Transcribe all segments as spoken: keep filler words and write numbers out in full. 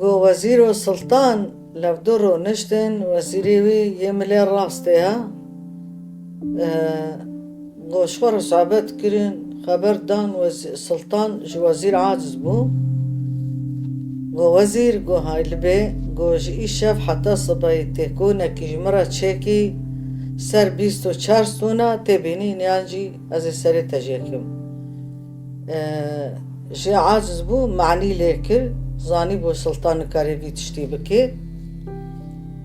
Go wezîr û siltan levdu rûniştin, wezîrê wî yê milê rastê ya. E, go ji xwe re sohbet kirin, xeber dan, wezî-, siltan ji wezîr aciz bû. Go wezîr, go hay li bê, go ji îşev heta sibehî tê konekî ji min re çêkî ser bîst û çar stûna tê bînî, yan jî ez ê serê te jêkim. E, jê aciz bû, manî lê kir, zanîbû siltan nikarê vî tiştî bike.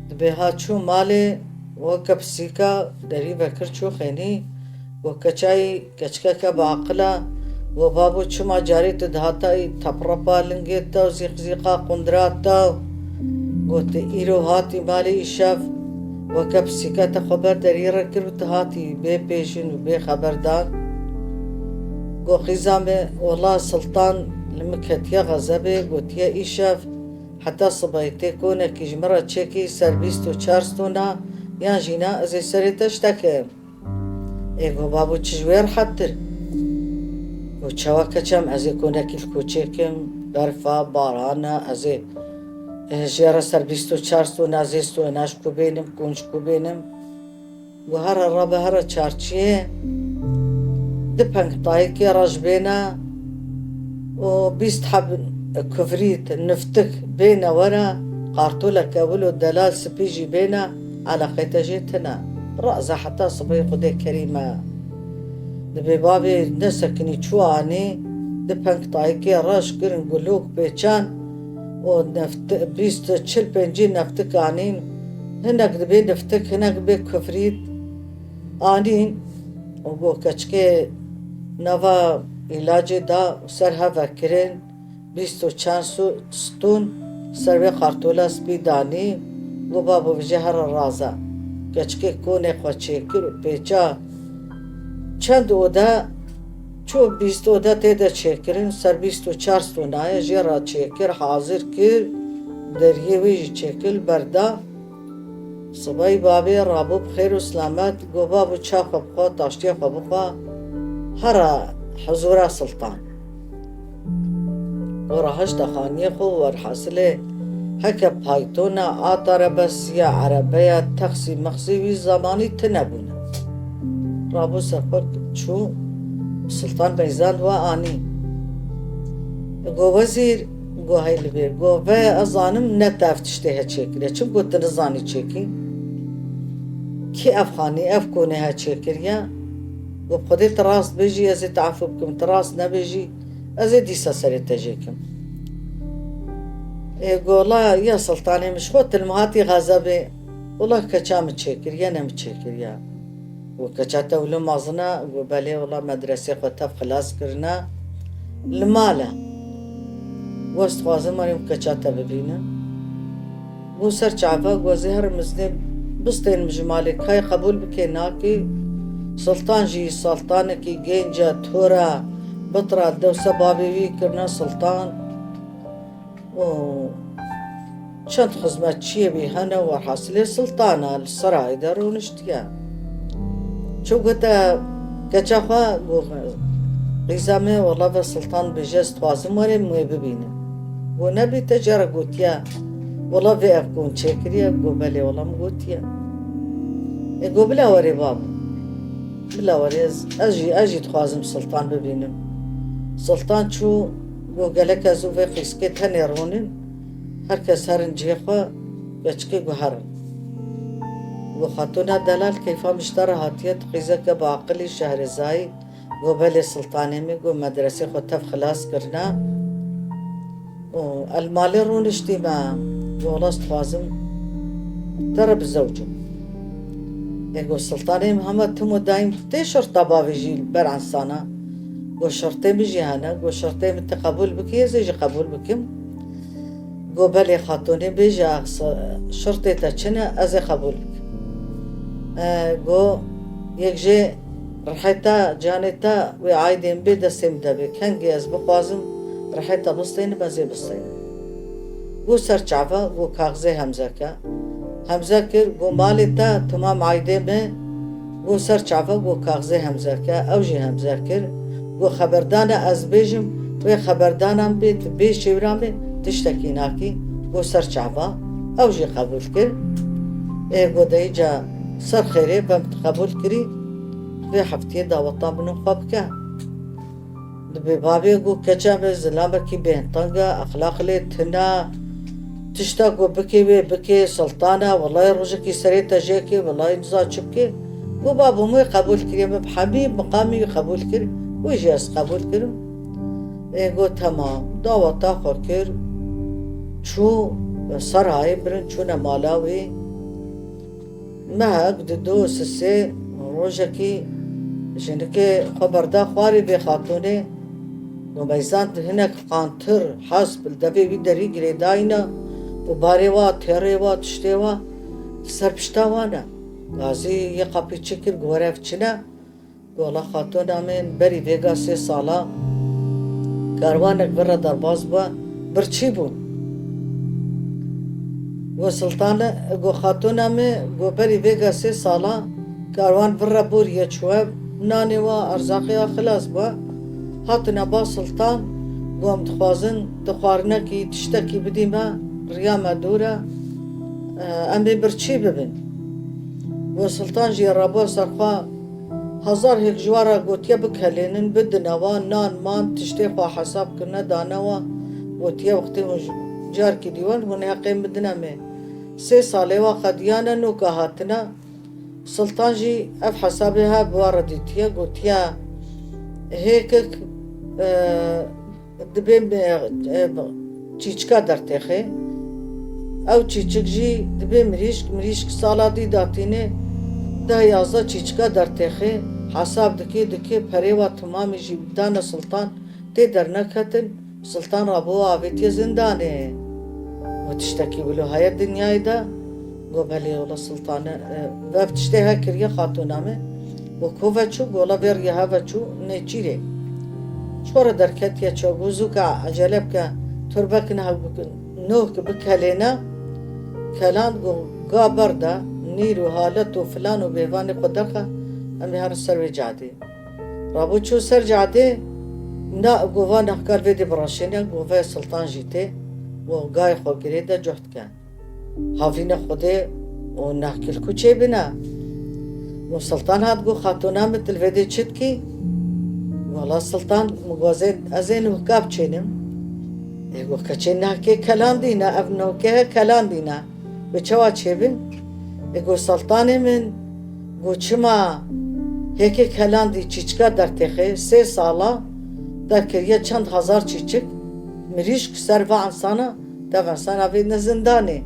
Dibê ha çû malê, weke pisîka derî vekir çû xênî, got, keçayî keçikeke bi aqil e, got, babo, çima carê tu dihatayî teprepa lingê te û zîqzîqa qundira te? Got, îro hatî malê îşev, weke pisîka te xwe ber derî re kir û tu hatî bê pêjin û bê xeberdan. Got, qîza me, wela siltan li min ketiye xezebê, gotiye, îşev heta sibehî tê konekî ji min re çêkî ser bîst û çar stûna, yan jî na ez ê serê te ji te kim. Ê, got, babo, çi ji wê rehettir? Got, çawa keçam, ez ê konekî li ku çêkim, berfa, barana, ez ê, e, jê re ser bîst û çar stûna, zê stûna ji ku bênim, kûn ji ku bênim. Got, here rabe here çarçiyê, di peng tayikê re ji bêne û bîst heb kufrît, niftik bêne were, qartoleke wilo delal spî jî bêne, eleqê te jê tune. Raze heta sibehê Xwedê kerîm e. Dibê bavê nesekinî çû anî, di peng tayikê reş kirin, gulok pêçan û neft-, bîst, çil, pêncî neftik anîn. Hinek dibê niftik, hinek bê kufrît anîn û got, keçikê nava îlacê da û ser hev ve kirin. Bîst û çar su-, stûn ser wê qartola spî danî, got, babo, vije here raze. Keçikê konê xwe çêkir û pêça çend ode, çû bîst ode tê de çêkirin, ser bîst û çar stûnaye jê re çêkir, hazir kir, deriyê wê jî çêkir, berda. Sibehî bavê rabû bi xêr û silamet, got, babo, çav xwe bixwe, taştiya xwe bixwe, here hizûra siltan. Got, rahişte xaniyê xwe, werhasilê heke paytona, at, erebesiya, erebeya, texsî mexsî wî zemanî tune bûne. Rabû ser xwe çû, siltan meyzand we anî. Got, wezîr, got, hey li bê, got, ve ez zanim ne te ev tiştê he çêkiriye. Çim got, tu nizanî çêkî? Kî ev xanî, ev konê he çêkiriye? Got, bi Xwedê tu rast bêjî, ez ê tu efû bikim, tu rast nebêjî, ez ê dîsa serê te jêkim. Ê, got, wela ya siltanê min, ji xwe tu li min hatî xezebê, wela keça min çêkiriye, ne min çêkiriye. Got, keça te wilo mezin e? Got, belê, wela medresê xwe tev xilas kirine, li mal e. Got, ez dixwazim werim keça te bibînim. Got, ser çava, got, ez ê herim, ez ê bistênim ji malê, kayê qebûl bikê nakê. Siltan jî siltanekî gênc e, tor e, bitir e, dewsa bavê wî kirine siltan. û çend xizmetçiyê wî hene, werhasilê siltana li serayê de rûniştiye. Çû gote keça xwe, got, qîza me, wela ve siltan bêje, ez dixwazim werim wê bibînim. Got, nebî te cara gotiye, wela vê ev kon çêkiriye? Got, belê, wela min gotiye. Ê, got, bila werê babo. Bila werê, ez, ez jî, ez jî dixwazim siltan bibînim. Siltan çû, got, gelek ez û vê qîzkê tenê rûnin, her kes herin cihê xwe, keçikê got, herin. Got, xatûna delal, keyfa min ji te re hatiye, tu qîzeke bi aqilî, şehrêzayî. Got, belê siltanê min, got, medresê xwe tev xilas kirine. û ez li malê rûniştîme, got, wela ez dixwazim te re bizewcim. Ê, got, siltanê min hema tim û daîm tê şirta bavê jî li ber ensana. Got, şirtê min jî hene, got, şirtê min tu qebûl bikî, ez ê jî qebûl bikim. Got, belê xatûnê, bêje, ex-, şirtê te çi ne, ez ê qebûl bikim. E, got, yek jê rihê te, canê te wê aydê min bê, destê min de bê. Kengê ez bixwazim rihê te bistênim, ez ê bistênim. Got, ser çava, got, kaxizê hemze ke. Hemze kir, got, malê te timam aydê min. Got, ser çava, got, kaxizê hemze ke. Ew jî hemze kir. Got, xeberdana ez bêjim, wê xeberdana min bê, tu bê şêwra min tiştekî nakî. Û ser çava ew jî qebûl kir. Ê go de îca ser xêrê, bem tu qebûl kirî, vê heftiyê daweta min û xwe bike. Dibê bavê go keça me zilamekî bêhnteng e, exlaq lê tune, tişta go bikê wê bikê, Siltan e, welayê rojekî serê te jêkê, welayê niza çi bikê. Go babo min wê qebûl kiriye, min bi hemî miqamî wî qebûl kir, wî jî ez qebûl kirim. Ê go temam, daweta xwe kir, çû Serhayê birin, çûne mala wî. Mehek, dido, sisê, rojekî jinikê xwe berda xwarê vê xatûnê. Go meyzand hinek qantir, hesp, li devê wî derî girêdayî ne û barê wa, têrê wa, tiştê wa li ser pişta wan e. Gazî yê qapî çi kir, go were ev çi ne? Go wela xatûna min, berî vêga sê sala kerwanek vir re derbas bû, birçî bûn. Go Siltane, go xatûna min, go berî vêga sê sala kerwan vir re bûriye çûye, nanê wa, erzaqê wa xilas bû. Hatine ba Siltan, go em dixwazin tu xwarinekî, tiştekî bidî me, riya me dûr e, em ê birçî bibin. Go Siltan jî rabû ser xwe, hezar hêk ji wan re gotiye bikelênin, bidine wan, nan man, tiştê xwe hesab kirine, dane wan. Gotiye wextê hûn ji carkî dî wen, hûn heqê min bidine me. Sê salê wa qediyane, noka hatine. Siltan jî ev hesabê he bi wan re dîtiye, gotiye hêkik, e, dibê me-, e, çîçika dertêxê. Ew çîçik jî dibê mirîşk, mirîşk sala dî datînê, deh yazdeh çîçika dertêxê, hesab dikê, dikê, perê wa timamî jî dane Siltan, tê derneketin, Siltan rabû avêtiye zindanê. Go tiştekî wilo heye dinyayê de? Go belê wela Siltane, e, ev tiştê he kiriye xatûna me. Go ku veçû? Go wela vê riya he veçû nêçîrê. Ji xwe re derketiye çaw, go zûka ecele bike, turbek niha bike, nohk bikelêne. Kelan go ga berda, nîr û halet û filan û bêvanê xwe derxe, em ê herin ser wê cadê. Rabû çû ser cadê, na, go va nahkar vê dê biraşêne, go ve Siltan jî tê, go gayê xwe girê de cuh dike. Havîne Xwedê û nahkil ku çêbine. Go Siltan hat, go xatûna min, tu li vê dê çi dikî? Wela Siltan, min go ez ê, ez ê nuhka biçênim. Ê go keçê nahkê kelandî ne, ev nuhkê he kelandî ne. Wê çawa çêbin? Ê go Siltanê min, go çima hêkê kelandî çîçika dertêxê, sê sala te kiriye çend hezar çîçik, mirîşk ser va insana, dev insana vê ne zindanê.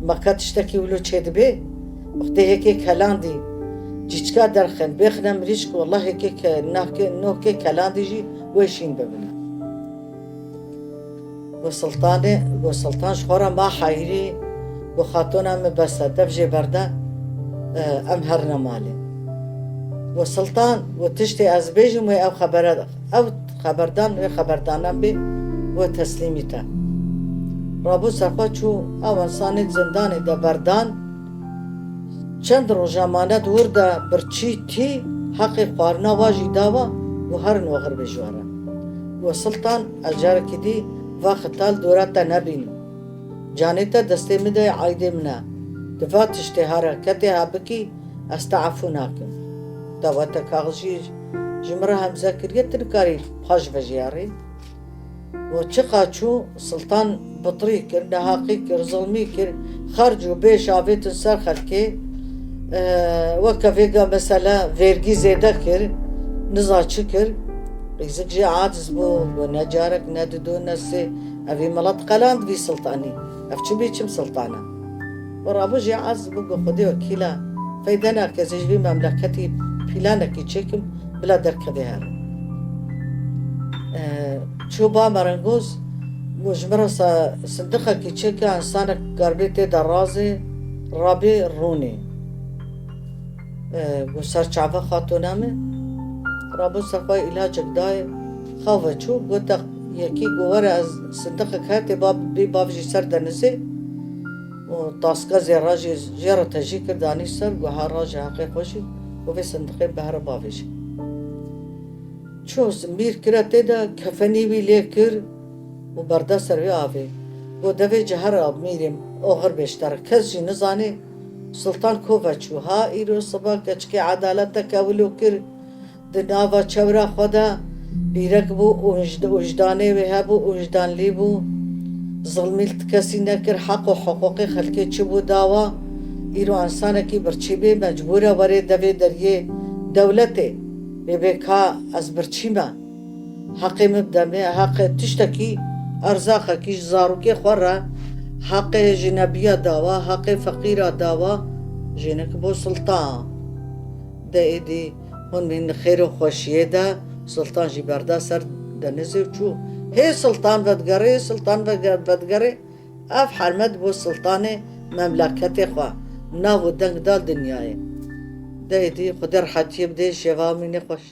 Meke tiştekî wilo çêdibe? Wextê hêkê kelandî çîçika derxin, bêxine mirîşk, wela hêkê ke-, nahkê, nohkê kelandî jî wê şîn bibine. Go Siltanê, go Siltan ji xwe re ma heyrî, go xatûna min bes e, dev jê berde, e, em herine malê. Go Siltan, go tiştê ez bêjim wê ew xebere, ew xeberdan, wê xeberdanan bê, go teslîmî te. Rabû ser xwe çû, ew insanê zindanê de berdan, Çend roja mane di wir de birçî tî, heqê xwarina wa jî dawa, û herin oxir bê ji we re. Û Siltan, ez carekî dî va xita li dora te nebînim. Canê te destê min de ye, aydê min e. Tu va tiştê hereketê he bikî, ez te efû nakim. Daweta kaxizî ji min re hemze kiriye, tu nikarî paş vejiyarî. Û çiqa çû, Siltan bitirî kir, nehaqî kir, zilmî kir, xerc û bêş avêtin ser xelkê, e, weke vêga mesela vergî zêde kir, niza çi kir. Rîzik jê aciz bû, got, ne carek, ne dido, ne sê. Evî milet qeland vî Siltanî. Ev çi biçim Siltan e? Û rabû jê aciz bû, got, Xwedê wekîl e, feyde nake, ez ê ji vî memleketî pîlanekî çêkim, bila derkevê herin. E, çû ba merengoz, got, ji min re sa-, sindiqekî çêke, insanek karbê tê de razê, rabê rûnê. E, got, ser çava xatûna min, rabû ser xwe îlacek dayê, xew ve çû, gote yekî, got, were ez sindiqek hetê ba-, bê bav jî ser denizê, û taska zêra jî jê re tejî kir, danî ser, got, ha raje heqê xwe jî, û vê sindiqê bihre bavêje. Çû mîr kire tê de, kefenî wî lê kir û berda ser wê avê. Go devê cihera mîrê oxir bêşter kes jî nizanê Sultan ko veçû. Ha îro siba keçikê edaleteke wilo kir di nava çewra xwe de pîrek bû û wijdanê wê hebû û wijdanlî bû. Zilmî li ti kesî nekir, heq û hiqûqê xelkê çi bû dawa. Îro însanekî birçî bê mecbûr e were devê deriyê dewletê. Bê bê ka ez birçî me. Heqê min bide me, heqê tiştekî, erzaqekî ji zarokê xwe re, heqê jinebiya dawa, heqê feqîra dawa, jênik bo sultan. De êdî hûn mîn li xêr û xweşiyê de, sultan jî berda ser denizê û çû. Hê sultan vedigerê, sultan vege-, vedigerê, ev hermet bo sultanê memleketê xwe, nav û deng da dinyayê. De êdî Xwedê rehetiyê bidê, şeva mînê xweş.